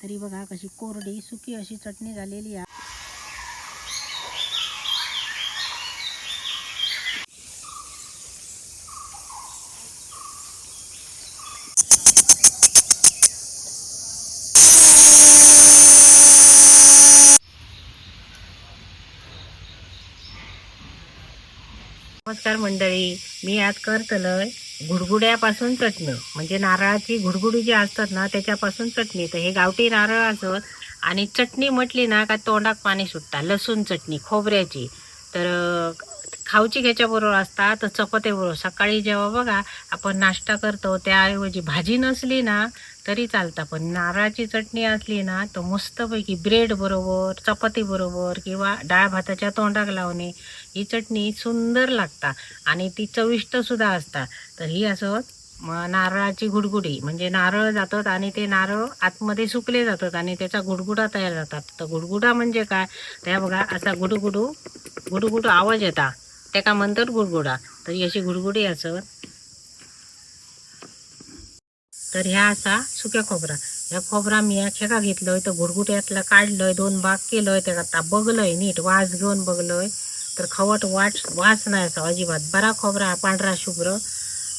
तरी बघा कशी कोरडी सुकी अशी चटणी झालेली आहे. नमस्कार मंडळी, मी आज करतलय गुडगुड्यापासून चटणी, म्हणजे नारळाची गुडगुडी जी असतात ना त्याच्यापासून चटणी. तर हे गावठी नारळ असत आणि चटणी म्हटली ना का तोंडाक पाणी सुटता. लसूण चटणी खोबऱ्याची तर खाऊची घ्याच्याबरोबर असतात तर चपातीबरोबर. सकाळी जेव्हा बघा आपण नाश्ता करतो त्याऐवजी भाजी नसली ना तरी चालतं, पण नारळाची चटणी असली ना तर मस्तपैकी ब्रेड बरोबर, चपाती बरोबर किंवा डाळ भाताच्या तोंडाक लावणे ही चटणी सुंदर लागता आणि ती चविष्ट सुद्धा असता. तर ही असं नारळाची गुडगुडी, म्हणजे नारळ जातात आणि ते नारळ आतमध्ये सुकले जातात आणि त्याचा गुडगुडा तयार जातात. तर गुडगुडा म्हणजे काय, त्या बघा असा गुडुगुडू गुडुगुडू आवाज येता, त्याका म्हणतात गुडगुडा. तर ही अशी गुडगुडी असत. तर ह्या असा सुक्या खोबरा, ह्या खोबरा मी खेका घेतलोय तर गुडगुड्यातला काढलोय, दोन भाग केलोय, त्याका आता बघलोय नीट वास घेऊन बघलोय तर खवट वाट वास नाही असा अजिबात. बरा खोबरा पांढरा शुभ्र.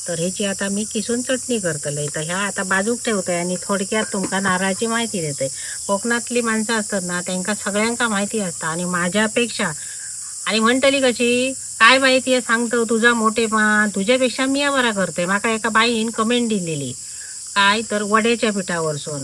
तर ह्याची आता मी किसून चटणी करतलय. तर ह्या आता बाजूक ठेवतोय आणि थोडक्यात तुमका नारळाची माहिती देते. कोकणातली माणसं असतात ना त्यांका सगळ्यांका माहिती असता आणि माझ्यापेक्षा, आणि म्हणतली कशी काय माहिती आहे सांगतो तुझा मोठेपण, तुझ्यापेक्षा मी बरा करते. माका एका बाईन कमेंट दिलेली काय तर वड्याच्या पिठावरसून,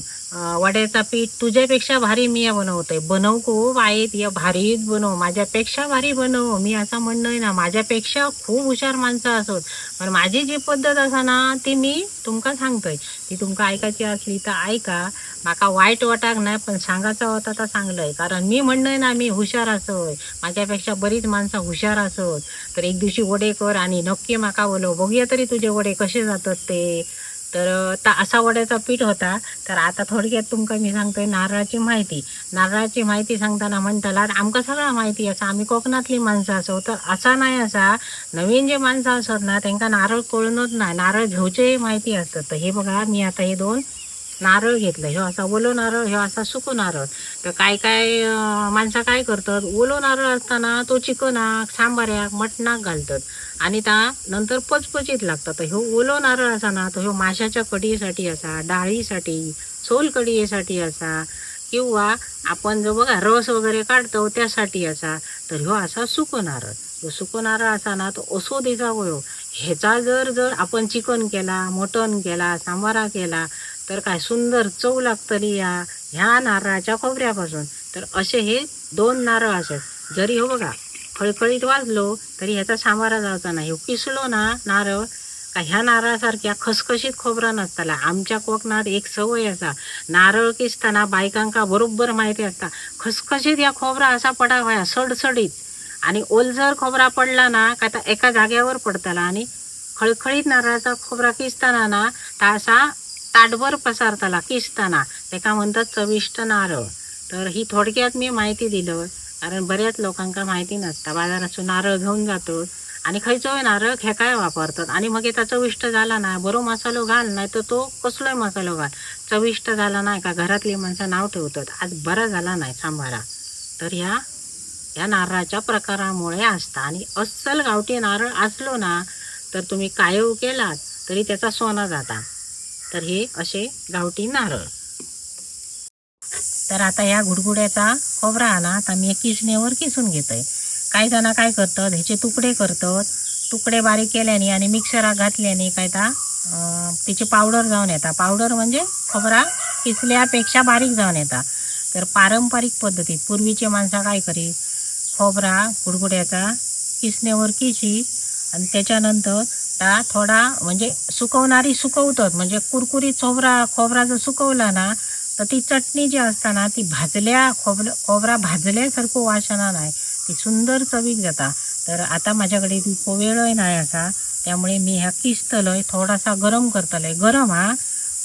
वड्याचा पीठ तुझ्यापेक्षा भारी मी बनवतोय. बनव को बाई, या भारीच बनव, माझ्यापेक्षा भारी बनव. मी असं म्हणणं ना माझ्यापेक्षा खूप हुशार माणसं असत, पण माझी जी पद्धत असा ना ती मी तुमका सांगतोय. ती तुमका ऐकायची असली तर ऐका, माका वाईट वाटाक नाही, पण सांगायचा होता तर सांगलंय. कारण मी म्हणणं ना मी हुशार असोय, माझ्यापेक्षा बरीच माणसं हुशार असत. तर एक दिवशी वडे कर आणि नक्की माका बोलव, बघूया तरी तुझे वडे कसे जातात ते. तर असा वड्याचा पीठ होता. तर आता थोडक्यात तुमका मी सांगतोय नारळाची माहिती. नारळाची माहिती सांगताना म्हणताला आमका सगळा माहिती असा, आम्ही कोकणातली माणसं असो. तर असा नाही, असा नवीन जे माणसं असत ना त्यांका नारळ कळूनच नाही, नारळ घेवचेही माहिती असतात. तर हे बघा मी आता हे दोन नारळ घेतलं, ह्यो असा ओलो नारळ, ह्यो असा सुको नारळ. तर काय काय माणसं काय करतात, ओलो नारळ असताना तो चिकनाक सांबाऱ्याक मटणाक घालतात आणि त्या नंतर पचपचीत लागतात. तर ह्यो ओलो नारळ असा ना तो ह्यो माशाच्या कढीसाठी असा, डाळीसाठी, सोल कढीसाठी असा, किंवा आपण जो बघा रस वगैरे काढतो त्यासाठी असा. तर ह्यो असा सुको नारळ, ह्यो सुको नारळ असा ना तो असो दिसा गयो. ह्याचा जर जर आपण चिकन केला, मटण केला, सांबारा केला तर काय सुंदर चव लागतली या ह्या नारळाच्या खोबऱ्यापासून. तर असे हे दोन नारळ असत. जरी हो बघा खळखळीत वाजलो तरी ह्याचा सांबारा जायचा नाही. ह्यो किसलो ना नारळ का ह्या नारळासारख्या खसखशीत खोबरा नसताला. आमच्या कोकणात एक सवय असा, नारळ किसताना बायकांका बरोबर माहिती असता खसखशीत या खोबरा असा पडा व्हाया सडसडीत, आणि ओलसर खोबरा पडला ना का तर एका जाग्यावर पडताला. आणि खळखळीत नारळाचा खोबरा किसताना ना ता असा ताटभर पसारताला किसताना, त्याका म्हणतात चविष्ट नारळ. तर ही थोडक्यात मी माहिती दिलं, कारण बऱ्याच लोकांका माहिती नसता. बाजारातून नारळ घेऊन जातो आणि खयचोय नारळ खेकाय वापरतात आणि मग त्याचा चविष्ट झाला ना बरो मसालो घाल, नाही तर तो कसलोय मसालो घाल, चविष्ट झाला नाही का घरातली माणसं नाव ठेवतात, आज बरा झाला नाही सांबारा. तर ह्या ह्या नारळाच्या प्रकारामुळे असता. आणि अस्सल गावठी नारळ असलो ना तर तुम्ही कायव केलात तरी त्याचा सोना जाता. तर हे असे गावठी नारळ. तर आता ह्या गुडगुड्याचा खोबरा ना आता मी किसणीवर किसून घेतोय. काही जण काय करतात ह्याचे तुकडे करतात, तुकडे बारीक केल्याने आणि मिक्सरात घातल्याने काय ता त्याची पावडर जाऊन येता. पावडर म्हणजे खोबरा किसल्यापेक्षा बारीक जाऊन येता. तर पारंपरिक पद्धतीत पूर्वीचे माणसं काय करी, खोबरा गुडगुड्याचा किसण्यावर किशी आणि त्याच्यानंतर त्या थोडा म्हणजे सुकवणारी सुकवतात, म्हणजे कुरकुरीत खोबरा खोबरा जर सुकवला ना तर ती चटणी जी असता ना ती भाजल्या खोबरा भाजल्यासारखं वासना नाही, ती सुंदर चवीक जाता. तर आता माझ्याकडे ती वेळय नाही असा, त्यामुळे मी ह्या किसतलय थोडासा गरम करतलय. गरम हा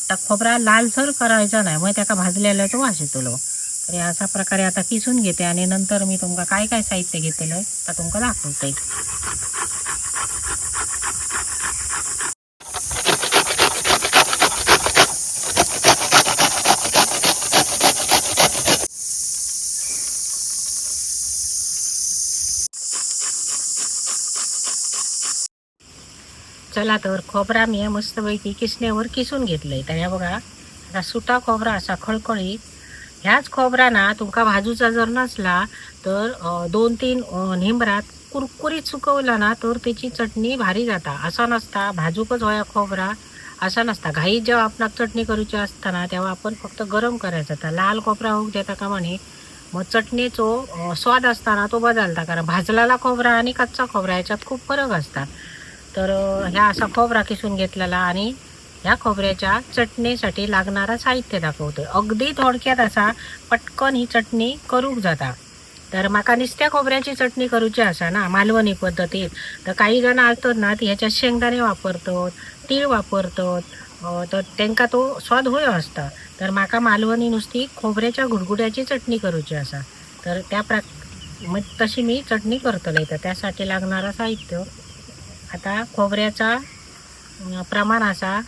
त्या खोबरा लालसर करायचा नाही, मग त्याका भाजलेला तो वास येतलो. तर ह्या अशा प्रकारे आता किसून घेते आणि नंतर मी तुमका काय काय साहित्य घेतलं तर तुमका दाखवते. चला तर खोबरा मी मस्तपैकी किसण्यावर किसून घेतलंय. तर ह्या बघा असा सुटा खोबरा असा खळखळीत. ह्याच खोबरा ना तुमका भाजूचा जर नसला तर 2-3 नेंबरात कुरकुरीत सुकवला ना तर त्याची चटणी भारी जाता. असा नसता भाजूकच होया खोबरा असा नसता. घाईत जेव्हा आपणाक चटणी करूची असताना तेव्हा आपण फक्त गरम करायचा. तर लाल खोबरा होऊ देता का म्हणे मग चटणीचो स्वाद असताना तो बदलता, कारण भाजलेला खोबरा आणि कच्चा खोबरा याच्यात खूप फरक असतात. तर ह्या असा खोबरा किसून घेतलेला आणि ह्या खोबऱ्याच्या चटणीसाठी लागणारा साहित्य दाखवतोय. अगदी थोडक्यात असा पटकन ही चटणी करूक जाता. तर माका नुसत्या खोबऱ्याची चटणी करूची असा ना मालवणी पद्धतीत, तर काही जण असतात ना ती ह्याच्यात शेंगदाणे वापरतात, तीळ वापरतात, तर त्यांका तो स्वाद होय असता. तर माका मालवणी नुसती खोबऱ्याच्या गुडगुड्याची चटणी करूची असा, तर त्या मग तशी मी चटणी करतले. तर त्यासाठी लागणारा साहित्य आता खोबऱ्याचा प्रमाण असा,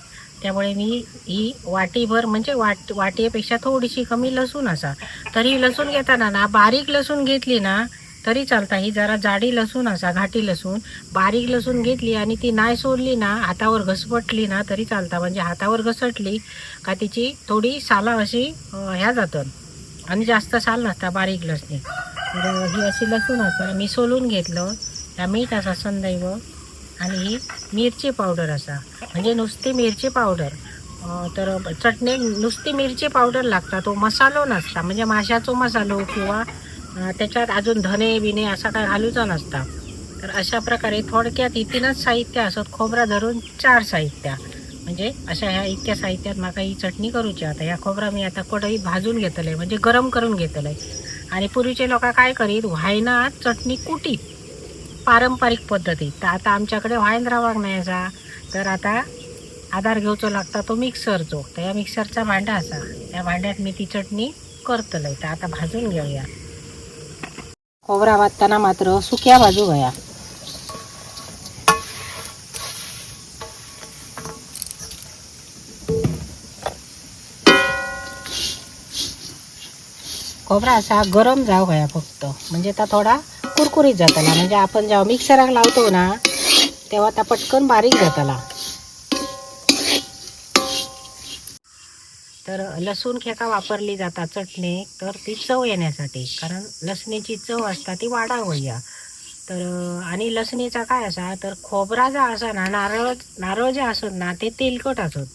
त्यामुळे मी ही वाटीभर म्हणजे वाटीपेक्षा थोडीशी कमी लसूण असा. तरी लसूण घेताना ना बारीक लसूण घेतली ना तरी चालता, ही जरा जाडी लसूण असा घाटी लसूण, बारीक लसूण घेतली आणि ती नाही सोडली ना हातावर घसपटली ना तरी चालता. म्हणजे हातावर घसटली का तिची थोडी साला अशी ह्या जातं आणि जास्त साल नसता बारीक लसणी. तर ही अशी लसूण असा मी सोलून घेतलं, त्या मीठ असा संदैव आणि ही मिरची पावडर असा, म्हणजे नुसती मिरची पावडर. तर चटणी नुसती मिरची पावडर लागता, तो मसालो नसता, म्हणजे माशाचो मसालो किंवा त्याच्यात अजून धने बिने असा काय घालूचा नसता. तर अशा प्रकारे थोडक्यात इतीनच साहित्य असत, खोबरा धरून 4 साहित्य, म्हणजे अशा ह्या इतक्या साहित्यात माका ही चटणी करूची. आता ह्या खोबरा मी आता कढईत भाजून घेतलंय, म्हणजे गरम करून घेतलंय. आणि पूर्वीचे लोक काय करीत व्हायना चटणी कुटीत पारंपरिक पद्धतीत, तर आता आमच्याकडे व्हायन रावाक नाही असा, तर आता आधार घेवचो लागता तो मिक्सरचो. तर या मिक्सरचा भांडा असा, त्या भांड्यात मी ती चटणी करतलय. तर आता भाजून घेऊया. खोबरा भाजताना मात्र सुक्या भाजू घ्या. खोबरा असा गरम जाऊ घ्या फक्त, म्हणजे ता थोडा कुरकुरीत जाताला, म्हणजे आपण जेव्हा मिक्सराक लावतो ना तेव्हा ता पटकन बारीक जाताला. तर लसूण खेका वापरली जातात चटणी, तर ती चव येण्यासाठी, कारण लसणीची चव असता ती वाढावया. तर आणि लसणीचा काय असा तर खोबरा जा असा ना नारळ, नारळ जे असत ना ते तेलकट असत,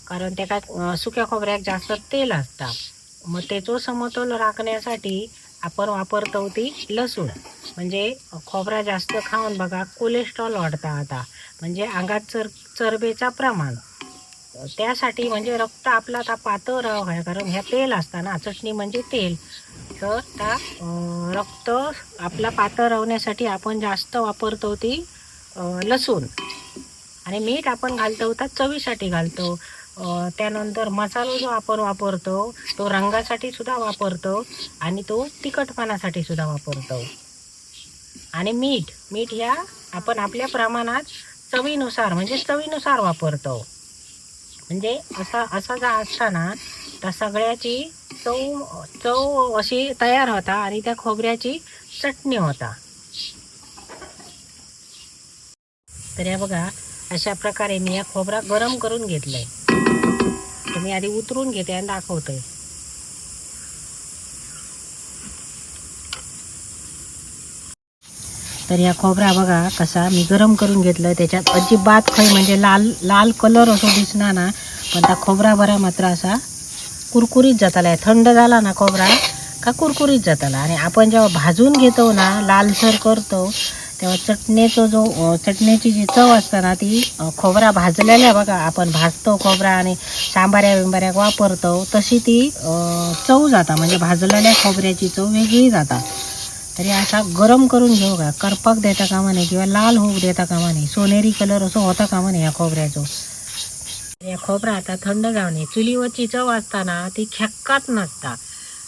कारण त्या सुक्या खोबऱ्याक जास्त तेल असता, मग त्याचो समतोल राखण्यासाठी आपण वापरतो ती लसूण. म्हणजे खोबरा जास्त खाऊन बघा कोलेस्ट्रॉल वाढता आता, म्हणजे अंगात चरबीचा प्रमाण, त्यासाठी म्हणजे रक्त आपला आता पातळ राहावं आहे, कारण ह्या तेल असता ना चटणी म्हणजे तेल, तर त्या रक्त आपला पातळ राहण्यासाठी आपण जास्त वापरतो ती लसूण. आणि मीठ आपण घालतो तर चवीसाठी घालतो. त्यानंतर मसाला जो आपण वापरतो तो रंगासाठी सुद्धा वापरतो आणि तो तिखटपणासाठी सुद्धा वापरतो. आणि मीठ, मीठ ह्या आपण आपल्या प्रमाणात चवीनुसार म्हणजे चवीनुसार वापरतो. म्हणजे असा असा जा असताना त्या सगळ्याची चव चव अशी तयार होता आणि त्या खोबऱ्याची चटणी होता. तर या बघा अशा प्रकारे मी या खोबरा गरम करून घेतलंय. तर मी आधी उतरून घेते आणि दाखवते. तर या खोबरा बघा कसा मी गरम करून घेतलं, त्याच्यात अजिबात खंय म्हणजे लाल लाल कलर असो दिसना ना, पण त्या खोबरा बरा मात्र असा कुरकुरीत जाताला. थंड झाला ना खोबरा का कुरकुरीत जाताला. आणि आपण जेव्हा भाजून घेतो ना लालसर करतो तेव्हा चटणीचो जो चटणीची जी चव असते ना ती खोबरा भाजलेल्या बघा आपण भाजतो खोबरा आणि सांबाऱ्या बिंबाऱ्याक वापरतो तशी ती चव जाता, म्हणजे भाजलेल्या खोबऱ्याची चव वेगळी जाता. तरी असा गरम करून घेऊ का करपाक देता कामा नये किंवा लाल होऊ देता कामा नये, सोनेरी कलर असो होता कामा नये या खोबऱ्याचो. या खोबरा आता थंड जाऊ नये. चुलीवरची चव असताना ती खेक्कात नसता.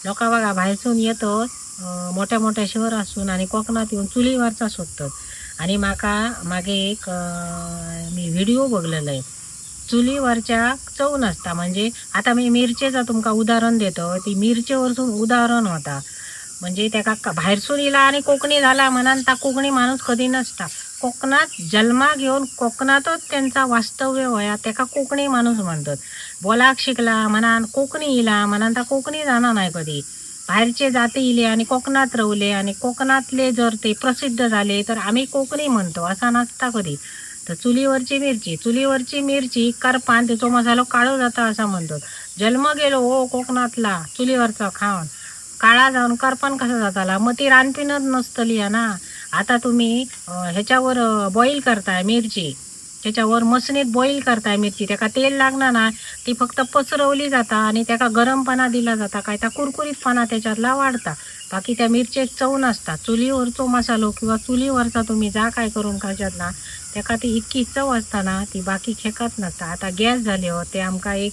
लोका बघा भायसून येतो मोठ्या मोठ्या शहर असून आणि कोकणात येऊन चुलीवरचा सोदतात. आणि माका मागे एक मी व्हिडिओ बघलेला आहे, चुलीवरच्या चव नसता. म्हणजे आता मी मिरचेचा तुमका उदाहरण देतो, ती मिरचेवरसून उदाहरण होता. म्हणजे त्याका भायरसून इला आणि कोकणी झाला म्हणान ता कोकणी माणूस कधी नसता. कोकणात जन्मा घेऊन कोकणातच त्यांचा वास्तव्य होया तेका कोकणी माणूस म्हणतात. बोलाक शिकला म्हणान कोकणी इला म्हणान ता कोकणी जाणार नाही कधी. बाहेरचे जाती इले आणि कोकणात रवले आणि कोकणातले जर ते प्रसिद्ध झाले तर आम्ही कोकणी म्हणतो असा नसता कधी. तर चुलीवरची मिरची, चुलीवरची मिरची करपान तेचो मसालो काळो जाता असा म्हणतात. जन्म गेलो हो कोकणातला चुलीवरचा खावन काळा जाऊन करपान कसा जाताला, मग ती रानपीनच नसतली ना. आता तुम्ही ह्याच्यावर बॉईल करताय मिरची, त्याच्यावर मसनीत बॉईल करताय मिरची, त्याका तेल लागणार ना, ती फक्त पसरवली जाता आणि त्याका गरमपणा दिला जाता, काय त्या कुरकुरीतपणा त्याच्यातला वाढता, बाकी त्या मिरचेक चव नसता. चुलीवरचो मसालो किंवा चुलीवरचा तुम्ही जा काय करून खाशात ना त्याका ती इतकी चव असताना ती बाकी खेकत नसता. आता गॅस झाले हो ते आमका एक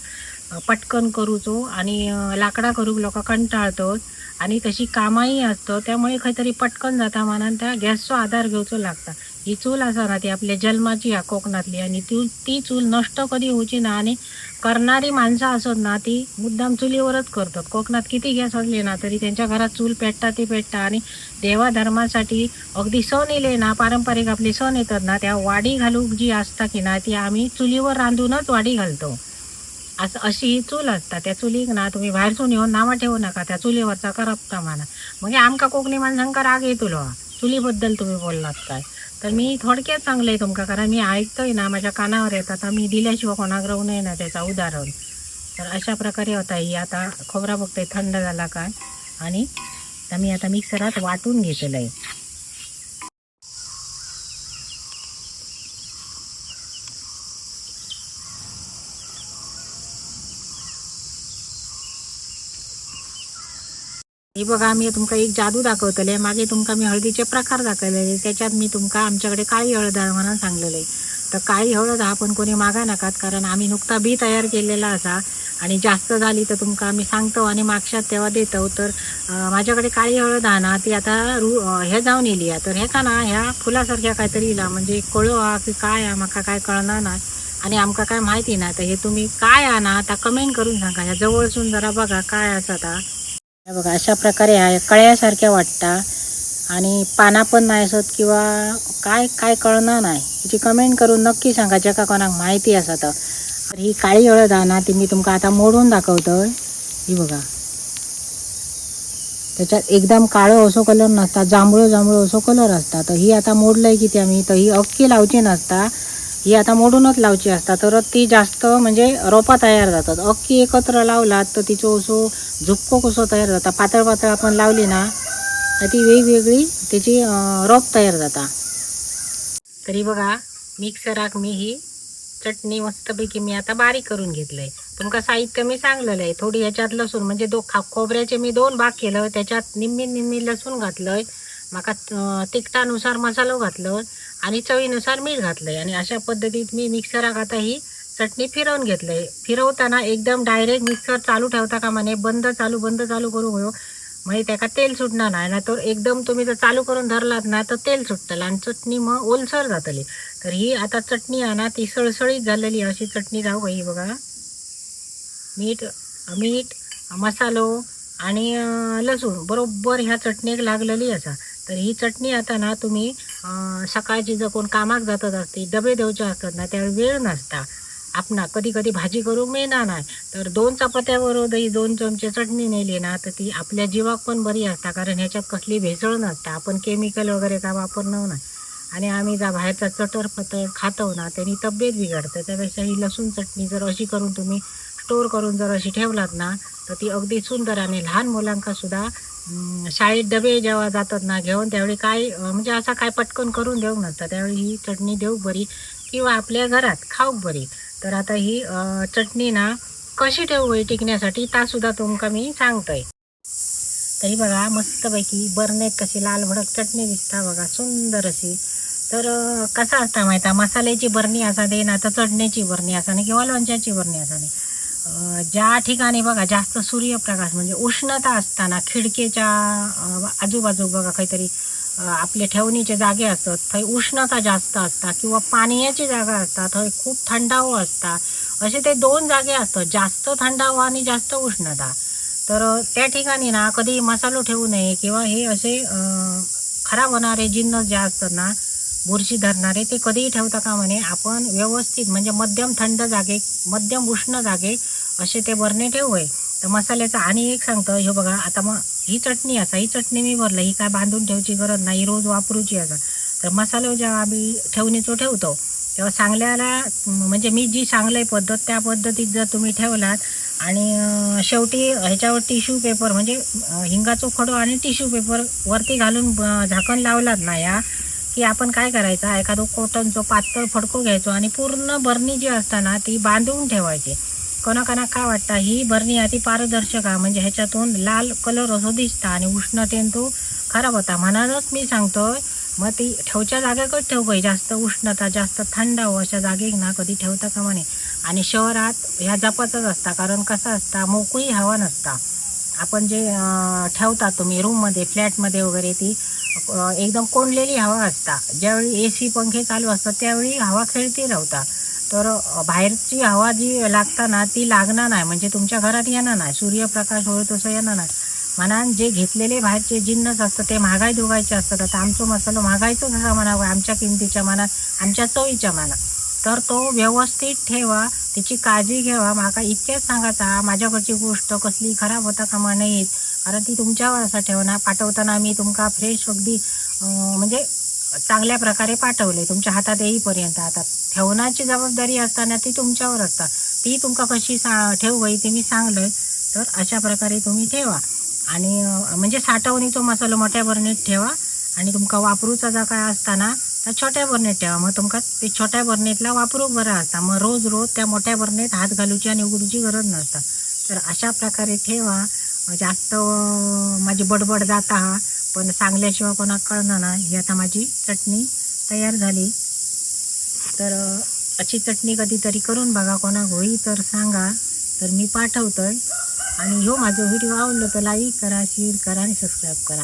पटकन करूचो आणि लाकडा करूक लोक कंटाळतात आणि तशी कामाही असतं, त्यामुळे खंय पटकन जाता म्हणान त्या गॅसचो आधार घेवचो लागता. ही चूल आसा ना ती आपल्या जन्माची ह्या कोकणातली आणि ती ती चूल नष्ट कधी होवची ना आणि करणारी माणसं असत ना ती मुद्दाम चुलीवरच करतात. कोकणात किती गॅस असले ना तरी त्यांच्या घरात चूल पेटता ती पेटता. आणि देवाधर्मासाठी अगदी सण येले ना, पारंपरिक आपले सण येतात ना, त्या वाडी घालूक जी असता की ना ती आम्ही चुलीवर रांधूनच वाडी घालतो. असं अशी ही चूल असता. त्या चुलीक ना तुम्ही भायरसून येऊन नावा ठेवू नका, त्या चुलीवरचा करपता म्हणा. म्हणजे आमका कोकणी माणसांका राग येतलो चुलीबद्दल तुम्ही बोललात काय. तर मी थोडक्यात सांगलंय तुमका, कारण मी ऐकतोय ना, माझ्या कानावर येतात, मी दिल्याशिवाय कोणाक राहू नये ना त्याचा उदाहरण. तर अशा प्रकारे होता ही. आता खोबरा बघतोय थंड झाला काय, आणि तर मी आता मिक्सरात वाटून घेतलंय. हे बघा मी तुमका एक जादू दाखवतले. मागे तुमका मी हळदीचे प्रकार दाखवलेले, त्याच्यात मी तुमका आमच्याकडे काळी हळद आहे म्हणून सांगलेले. तर काळी हळद हा पण कोणी मागा नकात, कारण आम्ही नुकता बी तयार केलेला असा आणि जास्त झाली तर तुमका आम्ही सांगतो आणि मागशात तेव्हा देतो. तर माझ्याकडे काळी हळद हा ना ती आता हे जाऊन येली आहे. तर हे का ना ह्या फुलासारख्या काहीतरी इला, म्हणजे कळो हा की काय हा माका काय कळणार नाही आणि आमका काय माहिती ना. तर हे तुम्ही काय आणा आता कमेंट करून सांगा, ह्या जवळसून जरा बघा काय असं. आता हे बघा अशा प्रकारे आहे, कळ्यासारख्या वाटता आणि पाना पण नाही असत किंवा काय काय कळणार नाही. ह्याची कमेंट करून नक्की सांगा ज्याका कोणाक माहिती आसा तर. तर ही काळी हळद आहे ना ती मी तुमका आता मोडून दाखवतोय. ही बघा त्याच्यात एकदम काळो असो कलर नसता, जांभळो जांभळो असो कलर असता. तर ही आता मोडलंय किती आम्ही, तर ही अख्खी लावची नसता, ही आता मोडूनच लावची असता, तर ती जास्त म्हणजे रोपा तयार जातात. अख्खी एकत्र लावलात तर तिचो असो झुपको कसो तयार जाता, पातळ पातळ आपण लावली ना तर ती वेगवेगळी त्याची रोप तयार जाता. तरी बघा मिक्सराक मी ही चटणी मस्तपैकी मी आता बारीक करून घेतलंय. तुमका साहित्य मी सांगलेलं आहे. थोडी ह्याच्यात लसूण म्हणजे खोबऱ्याचे मी 2 भाग केलं, त्याच्यात निम्मी निम्मी लसूण घातलंय, माका तिखटानुसार मसालो घातलं आणि चवीनुसार मीठ घातलंय. आणि अशा पद्धतीत मी मिक्सराक आता ही चटणी फिरवून घेतलंय. फिरवताना एकदम डायरेक्ट मिक्सर चालू ठेवता का म्हणे, बंद चालू बंद चालू करू होयो, म्हणजे त्याका तेल सुटणार नाही ना. तर एकदम तुम्ही जर चालू करून धरलात ना तर तेल सुटतलं आणि चटणी मग ओलसर जातली. तर ही आता चटणी आहे ना ती सळसळीत झालेली अशी चटणी जाऊ ही बघा. मीठ मीठ मसालो आणि लसूण बरोबर ह्या चटणीक लागलेली आसा. तर ही चटणी आता ना तुम्ही सकाळची जर कोण कामाक जातात असती, डबे देवचे असतात ना, त्यावेळी वेळ नसता आपणा, कधी कधी भाजी करूक मिळणार नाही, तर 2 चपात्याबरोबर ही 2 चमचे चटणी नेली ना तर ती आपल्या जीवाक पण बरी असता, कारण ह्याच्यात कसली भेसळ नसता, आपण केमिकल वगैरे काय वापरणार नाही. आणि आम्ही जा बाहेरचा चटर पटर खातो ना त्यांनी तब्येत बिघडते, त्यापेक्षा ही लसूण चटणी जर अशी करून तुम्ही स्टोअर करून जर अशी ठेवलात ना तर ती अगदी सुंदर. आणि लहान मुलांका सुद्धा शाळेत डबे जेव्हा जातात ना घेऊन त्यावेळी काय म्हणजे असा काय पटकन करून देऊ नसता, त्यावेळी ही चटणी देऊ बरी किंवा आपल्या घरात खाऊक बरी. तर आता ही चटणी ना कशी ठेवू ही टिकण्यासाठी ता सुद्धा तुमका मी सांगतोय. तरी बघा मस्तपैकी बरणीत कशी लाल भडक चटणी दिसता बघा सुंदर अशी. तर कसा असता माहिती, मसाल्याची बरणी असा दे ना तर चटणीची बरणी असा नाही किंवा लोणच्याची बरणी असा नाही. ज्या ठिकाणी बघा जास्त सूर्यप्रकाश म्हणजे उष्णता असताना खिडकीच्या आजूबाजू बघा काहीतरी आपले ठेवणीचे जागे असतात थंय उष्णता जास्त असता किंवा पाण्याची जागा असतात थंय खूप थंडावं असता, असे ते 2 जागे असतात, जास्त थंडावा आणि जास्त उष्णता. तर त्या ठिकाणी ना कधी मसालो ठेवू नये किंवा हे असे खराब होणारे जिन्नस जे असतात ना बुरशी धरणारे ते कधीही ठेवता कामा नये. आपण व्यवस्थित म्हणजे मध्यम थंड जागे, मध्यम उष्ण जागे असे ते बरणे ठेवू. तर मसाल्याचा आणि एक सांगतो, हे बघा आता मग ही चटणी असा, ही चटणी मी भरलं, ही काय बांधून ठेवची गरज नाही, रोज वापरूची असा. तर मसालो जेव्हा आम्ही ठेवणीचो ठेवतो तेव्हा सांगल्याला म्हणजे मी जी सांगलंय पद्धत त्या पद्धतीत जर तुम्ही ठेवलात आणि शेवटी ह्याच्यावर टिश्यू पेपर म्हणजे हिंगाचो खडो आणि टिश्यू पेपर वरती घालून झाकण लावलात ना या की आपण काय करायचा, एखादं कॉटनचो पातळ फडको घ्यायचो आणि पूर्ण बरणी जी असताना ती बांधून ठेवायची. कोणाकोणाक काय वाटतं ही बरणी आहे ती पारदर्शक आहे, म्हणजे ह्याच्यातून लाल कलर असो दिसता आणि उष्णतेन तो खराब होता, म्हणूनच मी सांगतोय मग ती ठेवच्या जागेकच ठेवू, जास्त उष्णता जास्त थंड हो अशा जागेक ना कधी ठेवता कामा नये. आणि शहरात ह्या जपाचंच असता, कारण कसं असता मोकळी हवा नसता. आपण जे ठेवता तुम्ही रूममध्ये फ्लॅटमध्ये वगैरे ती एकदम कोंडलेली हवा असता. ज्यावेळी AC पंखे चालू असतात त्यावेळी हवा खेळती राहता, तर बाहेरची हवा जी लागता ना ती लागणार नाही, म्हणजे तुमच्या घरात येणार नाही, सूर्यप्रकाश होईल तसं येणार नाही. म्हणून जे घेतलेले बाहेरचे जिन्नस असतात ते महागाई दोघायचे असतात. आता आमचो मसालो महागायचोच असा म्हणावं, आमच्या किमतीच्या मानात आमच्या चवीच्या मानात, तर तो व्यवस्थित ठेवा, त्याची काळजी घ्यावा. माका इतक्याच सांगायचा, माझ्याकडची गोष्ट कसली खराब होता कामा नयेत, कारण ती तुमच्यावर असा ठेवणार. पाठवताना मी तुमका फ्रेश अगदी म्हणजे चांगल्या प्रकारे पाठवले तुमच्या हातात येईपर्यंत. आता ठेवण्याची जबाबदारी असताना ती तुमच्यावर असता, ती तुमका कशी ठेवू ती मी सांगलंय. तर अशा प्रकारे तुम्ही ठेवा आणि म्हणजे साठवणीचो मसालो मोठ्या बरणीत ठेवा आणि तुमका वापरूचा जा काय असताना त्या छोट्या बरणीत ठेवा, मग तुमका ते छोट्या बरणीतला वापरूक बरा असता, मग रोज रोज त्या मोठ्या बरणीत हात घालूची आणि उघडूची गरज नसता. तर अशा प्रकारे ठेवा. जास्त माझी बडबड जाता हा, पण सांगल्याशिवाय कोणाक कळणार ना. ही आता माझी चटणी तयार झाली. तर अशी चटणी कधीतरी करून बघा, कोणाक होई तर सांगा, तर मी पाठवतोय. आणि ह्यो माझो व्हिडिओ आवडलो तर लाईक करा, शेअर करा आणि सबस्क्राईब करा.